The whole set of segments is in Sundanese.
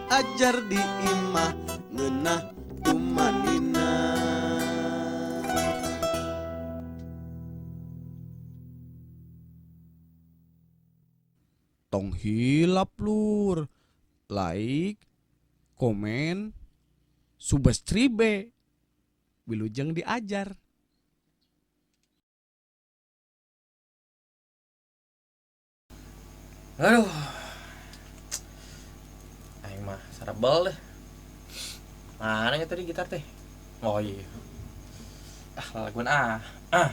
Diajar di imah ngeunah tumanina. Tong hilap lur, like, komen, subscribe, wilujeng diajar. Aduh. Aing mah sarebel deh. Mana ya tadi gitar teh? Oh iya. Ah, laguan ah. Ah.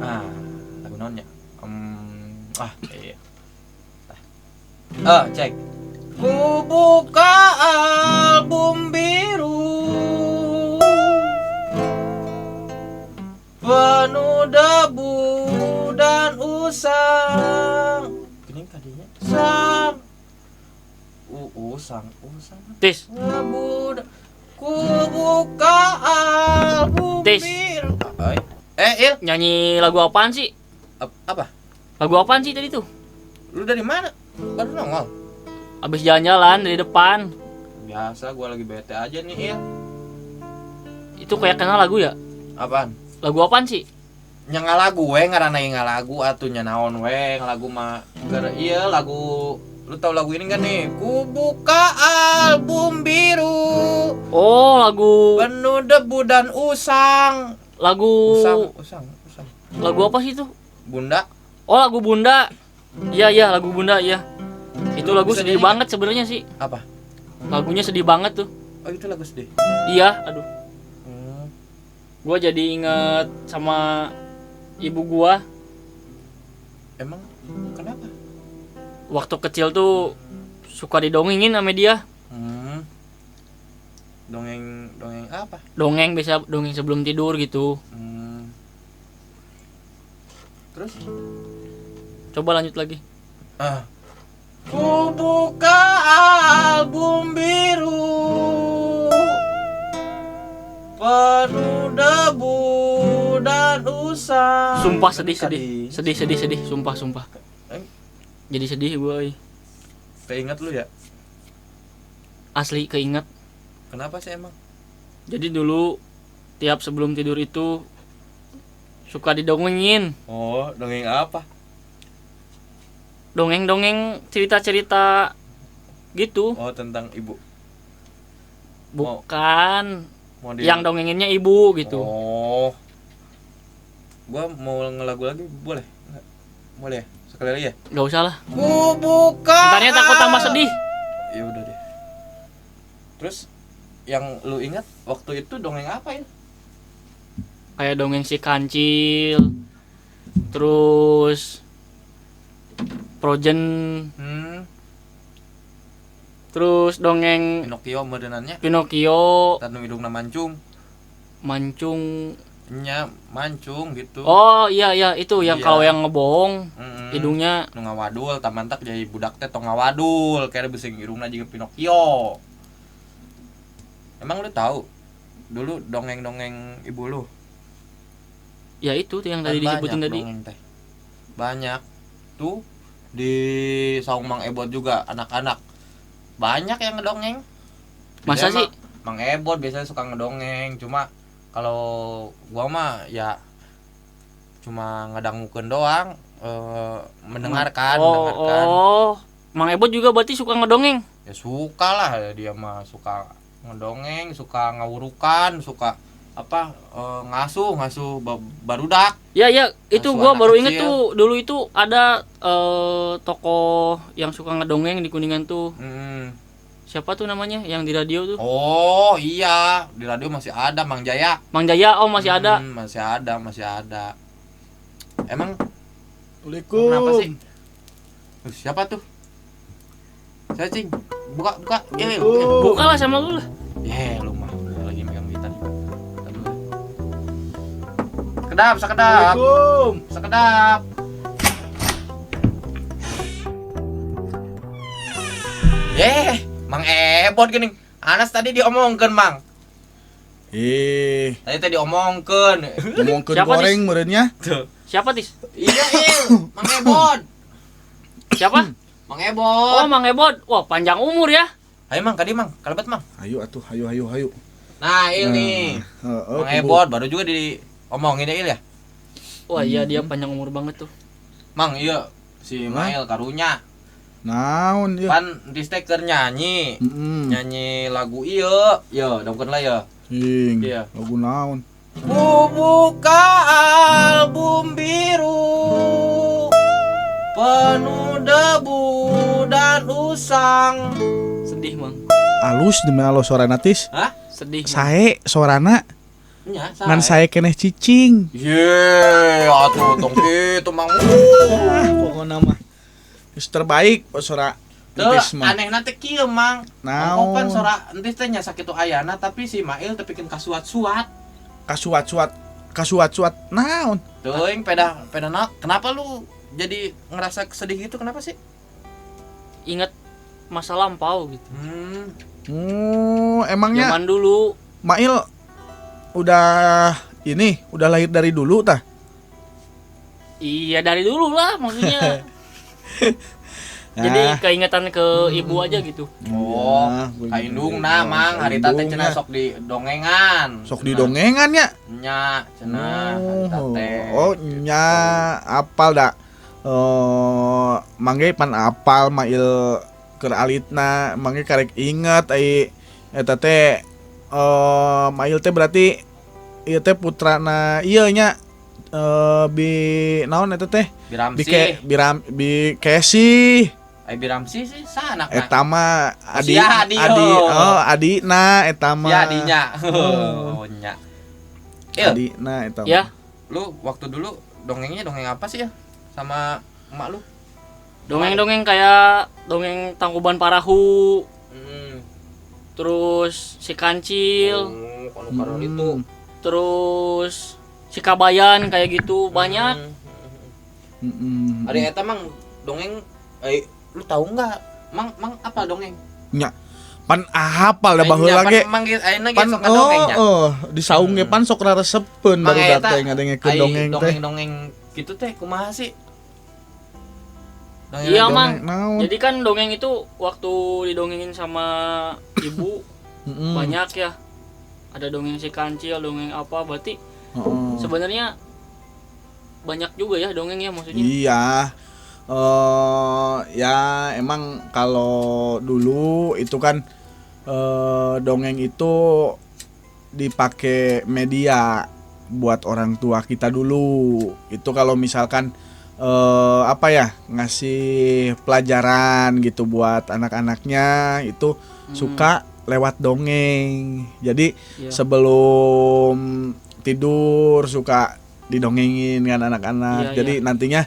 Ah, lagu naon nya? Ah, iya. Ah, cek. Ku buka album biru penuh debu dan usang. Gini tadinya. Sang. Usang, usang. Tis, Debu. Ku buka album Tis. biru. Eh, Il, Nyanyi lagu apaan sih? Apa? Lagu apaan sih tadi tuh? Lu dari mana? Baru nongol. Abis jalan-jalan dari depan. Biasa, gua lagi bete aja nih, Il. Itu kayak kenal lagu ya? Apaan? Lagu apaan sih? Nya ngalagu we, ngaranna ge ngalagu atuh nya naon we, ngalagu mah gara iya lagu. Lu tau lagu ini kan nih? Ku buka album biru Oh, lagu penuh debu dan usang. lagu Usang, usang, usang. Lagu apa sih itu? Bunda. Oh, lagu Bunda. Iya, iya, lagu Bunda, iya. Itu Lu lagu bisa sedih nyanyi banget sebenarnya sih. Apa? Lagunya sedih banget tuh. Oh, itu lagu sedih. Iya, aduh. Gua jadi inget sama ibu gua. Emang kenapa? Waktu kecil tuh suka didongengin sama dia. Dongeng, dongeng apa? Dongeng, bisa dongeng sebelum tidur gitu. Terus? Coba lanjut lagi. Ah. Ku buka album biru penuh debu dan usang. Sumpah sedih, Tadi. sedih. Sedih, sedih, sedih, sumpah, sumpah. Eh? Jadi sedih gue. Keinget lu ya? Asli keinget. Kenapa sih emang? Jadi dulu tiap sebelum tidur itu suka didongengin. Oh, dongeng apa? Dongeng-dongeng, cerita-cerita gitu. Oh, tentang ibu. Bukan. Mau di- Yang dongenginnya ibu gitu. Oh. Gua mau ngelagu lagi boleh? Nggak? Boleh ya? Sekali lagi ya? Nggak usah lah. Ku buka. Entarnya takut tambah sedih. Ya udah deh. Terus yang lu ingat waktu itu dongeng apa ya? Kayak dongeng si Kancil. Terus Frozen. Terus dongeng Pinocchio merenannya. Pinocchio. Tanu hidungna mancung. Mancung. Nya mancung gitu. Oh iya iya, itu yang Iya. kalau yang ngebohong hidungnya Nu ngawadul tamantak jadi budak teh tong ngawadul kayak besing irungna juga Pinocchio. Emang lu tahu dulu dongeng-dongeng ibu lu? Ya itu tuh yang tadi Kan disebutin banyak tadi. dongeng teh. Banyak tuh di saung Mang Ebot juga anak-anak banyak yang ngedongeng. Masa Biasanya sih? Mang Ebot biasanya suka ngedongeng, cuma kalau gua mah ya cuma ngedangukeun doang, mendengarkan, Oh, mendengarkan. oh. Mang Ebot juga berarti suka ngedongeng? Ya suka lah, dia mah suka ngedongeng, suka ngawurukan, suka apa, ngasuh, ngasuh barudak. Ya ya, itu Ngasuh gua anak baru inget kecil. tuh dulu itu ada tokoh yang suka ngedongeng di Kuningan tuh. Siapa tuh namanya yang di radio tuh? Oh iya, di radio masih ada Mang Jaya. Mang Jaya, oh masih ada. Masih ada, masih ada. Emang Assalamualaikum. Kenapa sih? Siapa tuh? Saya cing. Buka, buka. Iya, iya, buka. Buka lah sama lu lah. Ye, lu mah gua lagi megang gitar. Aduh. Sekedap, sekedap. Assalamualaikum. Sekedap. Mang Ebot gini. Anas tadi diomongkeun, Mang. Tadi teh diomongkeun. Ngomongkeun Siapa, goreng Tis? meureunnya. Tuh. Siapa, Tis? Iya, Il. Mang Ebot. Siapa? Mang Ebot. Oh, Mang Ebot. Wah, panjang umur ya. Ayo Mang, kadi Mang, kalebet Mang. Ayo atuh, hayu hayu hayu. Nah, Il nih. Heeh, Mang Ebot baru juga diomongin ya Il ya. Wah, iya dia panjang umur banget tuh. Mang, iya si Mail karunya. Naon ieu? Pan di keur nyanyi. Heeh. Nyanyi lagu ieu, ye, dongkeun lah ya. Cing. Iya. Lagu naon? Ku buka album biru penuh debu dan usang. Sedih, Mang. Alus demi Allah sorana tis. Hah? Sedih. Mang. Sae sorana Nya, ngan sae keneh cicing. Ye, atuh tong kitu Mang. Ah, pokona mah. Geus terbaik sora Teu Entis mah. aneh teh kieu Mang. Naon? Pan sora entis teh nya sakitu ayana tapi si Mail teu pikeun kasuat-suat. Kasuat-suat, kasuat-suat naon? Teuing peda peda na, kenapa lu jadi ngerasa sedih gitu kenapa sih? Ingat masa lampau gitu. Oh, emangnya Zaman dulu. Mail udah ini, udah lahir dari dulu tah? Iya, dari dulu lah maksudnya. Jadi keingetan ke ibu aja gitu. Oh, Iya, ka indungna Mang, harita teh cenah sok di dongengan. Sok di dongengan nya. Nya, cenah harita teh. Oh, nya apal da. Mangge pan apal Mail keur alitna, mangge karek inget ai eta teh Mail teh berarti ieu teh putrana ieu nya bi naon eta teh? Biramsi. Bi ke, biram bi Kesi. Ai Biramsi sih saha anakna? Eta mah adi Sia, adi, adi oh. oh adina eta mah. Ya adinya. Oh, nya. Il, Adina eta mah. Ya, lu waktu dulu dongengnya dongeng apa sih ya? Sama emak lu? dongeng-dongeng kayak dongeng Tangkuban Parahu, terus si Kancil, Oh, anu karena itu. terus si Kabayan kayak gitu banyak. Mm-mm. Ada eta Mang dongeng lu tahu nggak? Mang mang apa dongeng? Nya. Pan hafal da baheula ge. Mang ge ayeuna ge Pan sok ngadongeng nya. oh, di saung ge pan sok raresepeun Mang baru eta, teh ngadengekeun ai dongeng teh. Dongeng-dongeng gitu teh kumaha sih? Dongeng Iya, Mang. Naon? Jadi kan dongeng itu waktu didongengin sama ibu banyak ya. Ada dongeng si Kancil, dongeng apa berarti Heeh. sebenarnya banyak juga ya dongeng ya maksudnya. Iya. Ya emang kalau dulu itu kan dongeng itu dipakai media buat orang tua kita dulu. Itu kalau misalkan apa ya, ngasih pelajaran gitu buat anak-anaknya itu suka lewat dongeng. Jadi Iya. sebelum tidur suka didongengin kan anak-anak. Iya, Jadi nantinya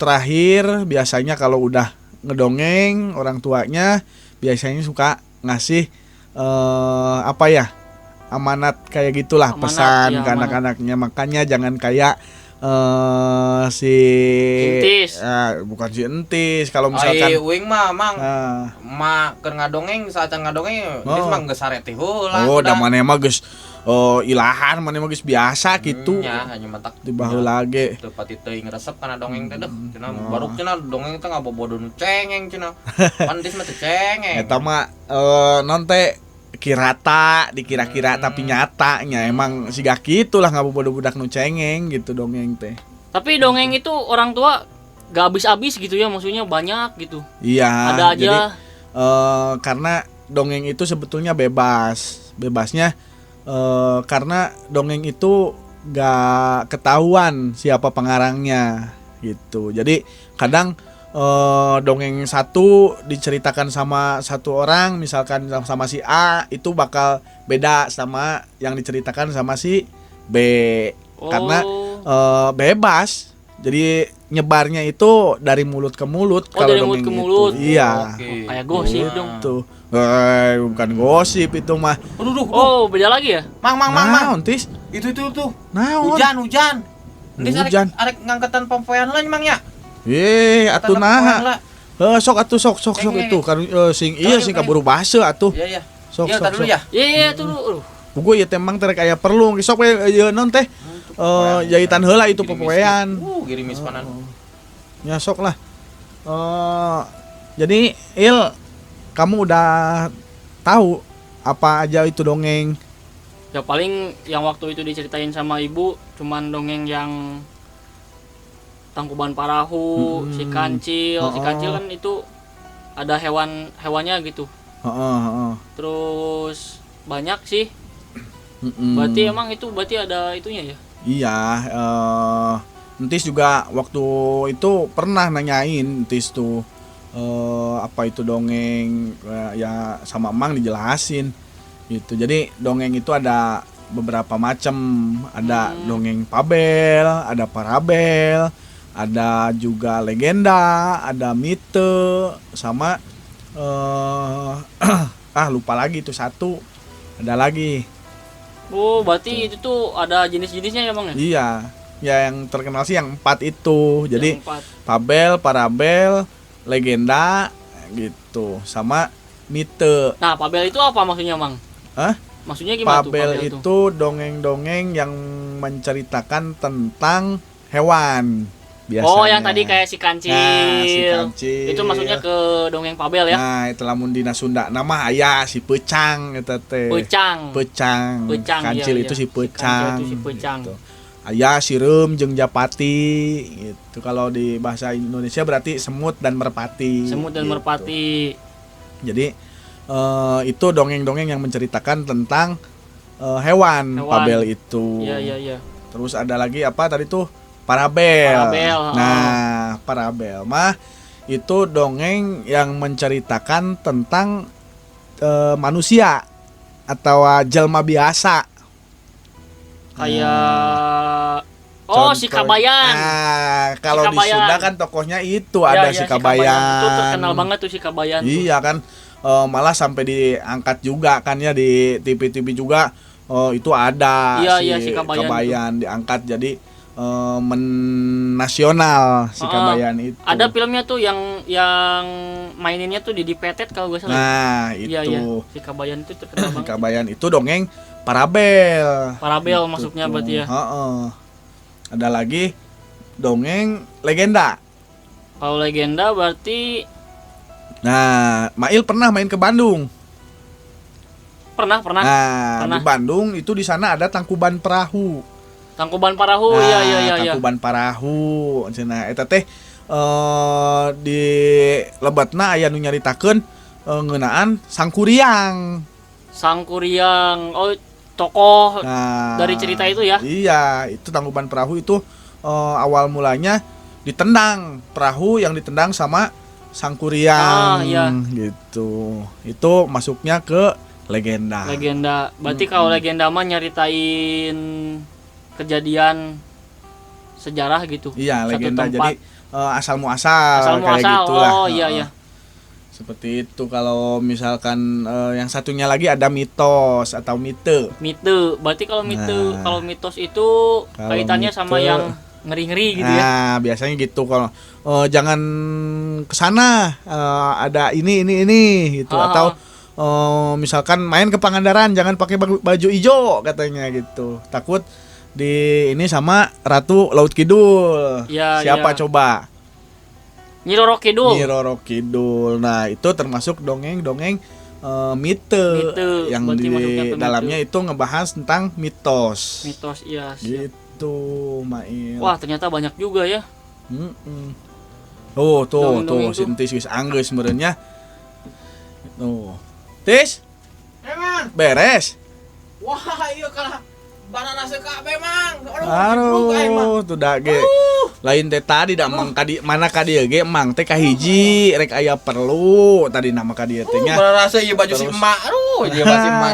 terakhir biasanya kalau udah ngedongeng orang tuanya biasanya suka ngasih apa ya, amanat kayak gitulah, Amanat, pesan iya, ke amanat. anak-anaknya. Makanya jangan kayak si Entis. Bukan si Entis kalau misalkan Ai uing mah Mang ma keur ngadongeng saacan ngadongeng geus Oh. mah geus sarete heula. Oh, da maneh mah geus ilahan maneh mah geus biasa gitu. Nya hanya matak Di baheula ge. Teu pati teuing resep kana dongeng teh deuh. Cenah baruk cenah dongeng teh ngabobodo nu cengeng cenah. Pan Entis mah teu cengeng. Eta mah non teh kirata dikira-kira tapi nyatanya emang siga kitulah ngabobodo budak nu cengeng gitu dongeng teh. Tapi dongeng itu orang tua gak habis-habis gitu ya, maksudnya banyak gitu. Iya. Ada aja. Jadi karena dongeng itu sebetulnya bebas. Bebasnya karena dongeng itu gak ketahuan siapa pengarangnya gitu. Jadi kadang dongeng satu diceritakan sama satu orang, misalkan sama si A, itu bakal beda sama yang diceritakan sama si B. Oh. Karena bebas. Jadi nyebarnya itu dari mulut ke mulut. Oh, kalau dari mulut dongeng ke itu. mulut. Iya. Oke. Oh, kayak gosip dong. Tuh. Bukan gosip itu mah. Aduh, duh, duh. Oh, beda lagi ya? Mang, mang, mang, mang. Naon, Tis? Itu tuh. Naon? Hujan, hujan. Entis Hujan. arek ngangketan pompoean lah mang ya. Atuh naha. Heuh, sok atuh sok sok sok itu kan sing iya sing kaburu base atuh. Iya, iya. Sok Iya, sok. tar dulu sok. ya. Iya, iya, tuh. Aduh. Puguh ieu teh mang terek aya perlu sok we ieu non teh. Jahitan heula itu Girimis popoean. Girimis panan. Ya sok lah. Jadi Il, kamu udah tahu apa aja itu dongeng? Ya paling yang waktu itu diceritain sama ibu cuman dongeng yang Tangkuban Parahu, si kancil, si kancil kan itu ada hewan-hewannya gitu. Heeh, heeh. Terus banyak sih. Berarti emang itu berarti ada itunya ya? Iya, Entis juga waktu itu pernah nanyain Entis tuh apa itu dongeng, ya sama Emang dijelasin gitu. Jadi dongeng itu ada beberapa macam, ada dongeng fabel, ada parabel, ada juga legenda, ada mite, sama lupa lagi itu satu, ada lagi. Oh, berarti itu tuh ada jenis-jenisnya ya, Bang ya? Iya, ya yang terkenal sih yang 4 itu. Jadi Yang 4. fabel, parabel, legenda gitu, sama mite. Nah, fabel itu apa maksudnya, Bang? Hah? Maksudnya gimana tuh Fabel fabel itu dongeng-dongeng yang menceritakan tentang hewan biasanya. Oh, yang tadi kayak si kancil. Nah, si kancil. Itu maksudnya ke dongeng fabel ya? Nah, itu lamun dina Sunda nama aya si pecang eta teh. Pecang. Pecang. Pecang, Kancil iya, itu iya. si Si kancil pecang. itu si pecang. Gitu. Aya sireum jeung japati gitu. Kalau di bahasa Indonesia berarti semut dan merpati. Semut dan gitu. merpati. Jadi itu dongeng-dongeng yang menceritakan tentang hewan, fabel itu. Iya, iya, iya. Terus ada lagi apa tadi tuh? Parabel. Parabel. Nah, parabel mah itu dongeng yang menceritakan tentang manusia atau jelma biasa. Kayak oh, si Kabayan. Nah, kalau si di Sunda kan tokohnya itu ya, ada ya, si Kabayan. Itu terkenal banget tuh si Kabayan. Iya kan, malah sampai diangkat juga kan ya di TV-TV juga itu ada ya, si Kabayan, Kabayan diangkat jadi menasional si Kabayan itu. Ada filmnya tuh yang maininnya tuh Didi Petet kalau gue salah. Nah, itu. Iya, iya. Si Kabayan itu terkenal banget. Kabayan itu dongeng parabel. Parabel gitu masuknya tuh. Berarti ya. Heeh. Ada lagi dongeng legenda. Kalau legenda berarti nah, Mail pernah main ke Bandung. Pernah. Nah, pernah. Di Bandung itu di sana ada Tangkuban Perahu. Tangkuban Parahu, nah, iya. Tangkuban Parahu. Cenah eta teh di lebatna aya nu nyaritakeun ngeunaan Sangkuriang. Sangkuriang. Oh, tokoh nah, dari cerita itu ya. Iya, itu Tangkuban Perahu itu awal mulanya ditendang, perahu yang ditendang sama Sangkuriang. Ah, iya. Gitu. Itu masuknya ke legenda. Legenda. Berarti kalau legenda mah nyeritain kejadian sejarah gitu. Iya, satu legenda. Tempat. Jadi asal muasal kayak gitulah. Oh, iya iya. Seperti itu. Kalau misalkan yang satunya lagi ada mitos atau mite. Mite. Berarti kalau mite, nah, kalau mitos itu kalau kaitannya mite, sama yang ngeri-ngeri gitu ya. Nah, biasanya gitu kalau jangan ke sana, ada ini gitu atau misalkan main ke Pangandaran jangan pakai baju hijau katanya gitu. Takut di ini sama Ratu Laut Kidul. Ya, siapa ya. Coba? Nyi Roro Kidul. Nyi Roro Kidul. Nah, itu termasuk dongeng-dongeng mite yang berarti di dalamnya itu ngebahas tentang mitos. Mitos, iya. Siap. Gitu, Mail. Wah, ternyata banyak juga ya. Oh, tuh, tuh, si Entis geus anggeus meureunnya. Tuh. Tis? Emang. Beres. Wah, iya kalah. Banana seka memang. Aduh, tuh dah ge. Lain teh tadi dah mang kadi mana ka dieu ge mang teh kahiji rek aya perlu tadi nama ka dieu teh nya. Banana ieu baju si emak. Aduh, ieu baju si emak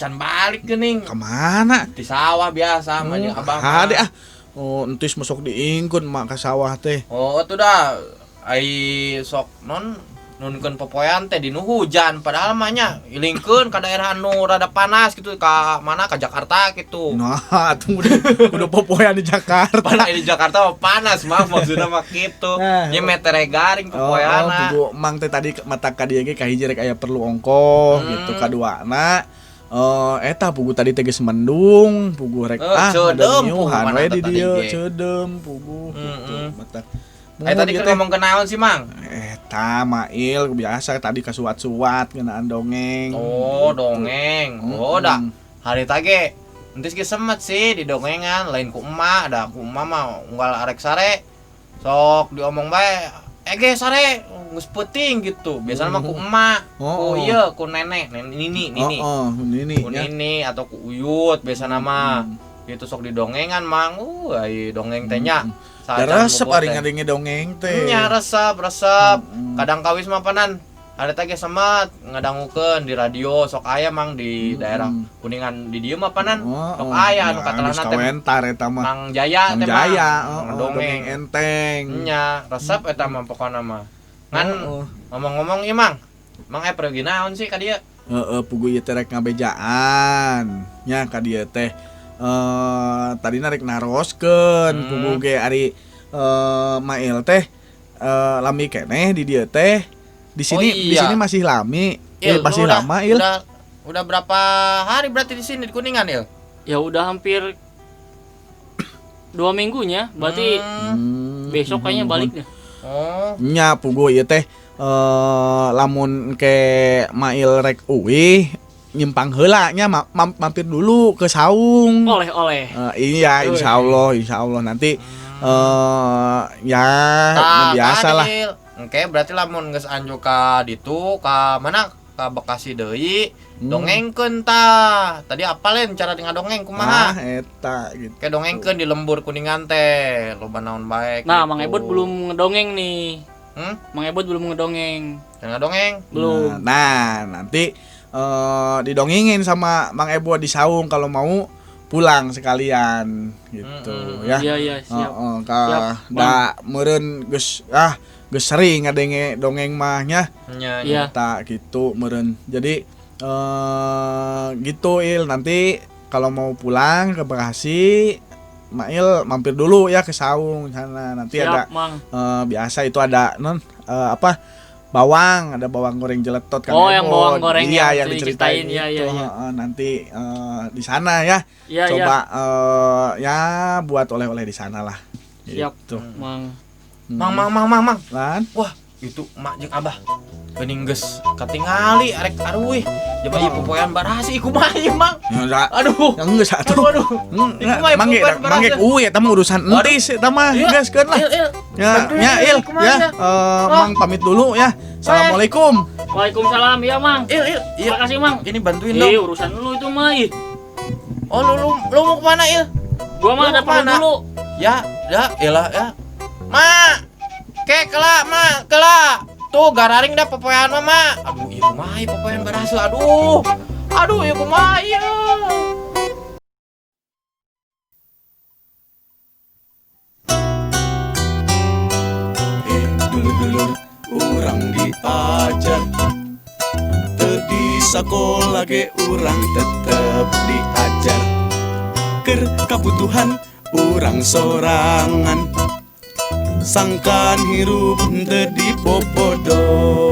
can balik geuning. Ka mana? Di sawah biasa mah jeung abah. Hade ah. Oh, entis masuk diingkun mak ka sawah teh. Oh, tuh dah ai sok non nunkeun popoean teh di nu hujan padahal mah nya ilingkeun ka daerah anu rada panas gitu ka mana ka Jakarta gitu. Nah, atuh udah popoean di Jakarta. Padahal di Jakarta mah panas mah maksudna mah kitu. Nah, nya metere garing popoeana. Oh, mang teh tadi mata ka dieu ge kahiji rek aya perlu ongkoh gitu kaduana. Eta pugu tadi teh geus mendung, pugu rek ceudem miuhan we di dieu ge. Ceudem pugu gitu. Mata Eh tadi Muhun keur ieu teh. ngomong ke naon sih, Mang? Eta Mail biasa tadi kasuat-suat ngeunaan dongeng. Oh, dongeng. Oh, Mm-mm. dah. Hari tage entis ge semet sih di dongengan, lain ku emak, da ku emak mah unggal arek sare. Sok diomong bae, "Ege sare, geus peuting" gitu. Biasanya mah ku emak, ku Oh, oh. ieu, ku nenek, nini, nini. Oh, oh, nini Ku ya. nini atau ku uyut biasana mah. Hmm. Gitu sok didongengan, Mang. Ai dongeng teh nya. Da resep ari ngadenge dongeng teh. Nya resep, resep. Mm. Kadang kawis mah panan. Ada teh ge semet ngadangukeun di radio sok aya Mang di daerah Kuningan di dieu mah panan. Oh, Sok oh. aya anu Nah, katelahna geus teh kawentar eta mah. Mang Jaya Mang teh Jaya, Mang. oh, oh, Dongeng. dongeng enteng. Nya resep eta mah pokona mah. Ngan Oh, oh. ngomong-ngomong ieu Mang. Mang pergi naon sih ka dieu? Heeh, puguh ieu teh rek ngabejaan. Nya ka dieu teh tadi rek naroskeun puguh ge ari Mail teh lami keneh di dieu teh. Di sini Oh, di iya. sini masih lami. Il, masih lu udah- lama Il. Udah berapa hari berarti di sini di Kuningan, Il? Ya udah hampir 2 minggunya, berarti besok kayaknya balik deh. Oh, Nya puguh ieu teh lamun ke Mail rek uih nyimpang heula nya mampir dulu ke saung. Oleh-oleh. Iya, insya Allah nanti ya Tah, biasa lah. Adil. Oke, berarti lamun geus anjuk ka ditu ka mana? Ka Bekasi deui, dongengkeun tah. Tadi apa lain cara ngadongeng Ah, kumaha? eta gitu. Kayak dongengkeun di lembur Kuningan teh, loba naon bae. Nah, gitu. Mang Ebot belum ngedongeng nih. Hmm? Mang Ebot belum ngedongeng. Jangan ngadongeng. Belum. Nah, nanti didongengin sama Mang Ebo di saung kalau mau pulang sekalian gitu ya. Iya, iya, siap. Heeh, ka Siap, da meureun geus geus sering ngadenge dongeng mah nya. Nya, Iya. Tak gitu meureun. Jadi gitu Il, nanti kalau mau pulang ke Bekasi Mail mampir dulu ya ke saung sana. Nanti Siap, ada Mang. biasa itu ada non apa bawang, ada bawang goreng jeletot kan. Oh, yang Ebon. bawang goreng iya, yang yang diceritain diceritain, iya, itu. iya, iya. Heeh, nanti di sana ya. Iya, iya. Coba ya buat oleh-oleh di sana lah. Siap, Gitu. Mang. Mang, mang, mang, mang, mang. Lan? Wah, itu mak jeung abah. Geuning geus katingali arek aruih. Jaba ieu popoean barasi kumaha ieu, Mang? Ya, enggak. Aduh. Ya geus atuh. Aduh, aduh. Enggak, Iku mah mangge bukan mangge berasa. kuy eta mah urusan Waduh. entis eta mah Iya. geus keun lah. Il, il. Ya, Bantuin, ya Il, Il, kumaha ya. ya? Mang pamit dulu ya. Assalamualaikum. Waalaikumsalam, iya, Mang. Il, il. Iya. Makasih, Mang. Ini bantuin Ih, dong. urusan lu itu mah ih. Oh, lu lu lu mau kemana, Il? Gua mah Lu ada perlu kemana? dulu. Ya, ya, iyalah ya. Ma. Ke kela, Ma, kela. Tuh gararing dah popoean mah, Ma. Aduh, ieu kumaha ieu popoean berhasil. Aduh. Aduh, ieu kumaha ieu. Dulur-dulur urang diajar Teu di sakola ge urang tetep diajar Keur kabutuhan urang sorangan Sangkan hirup teu dipopodo.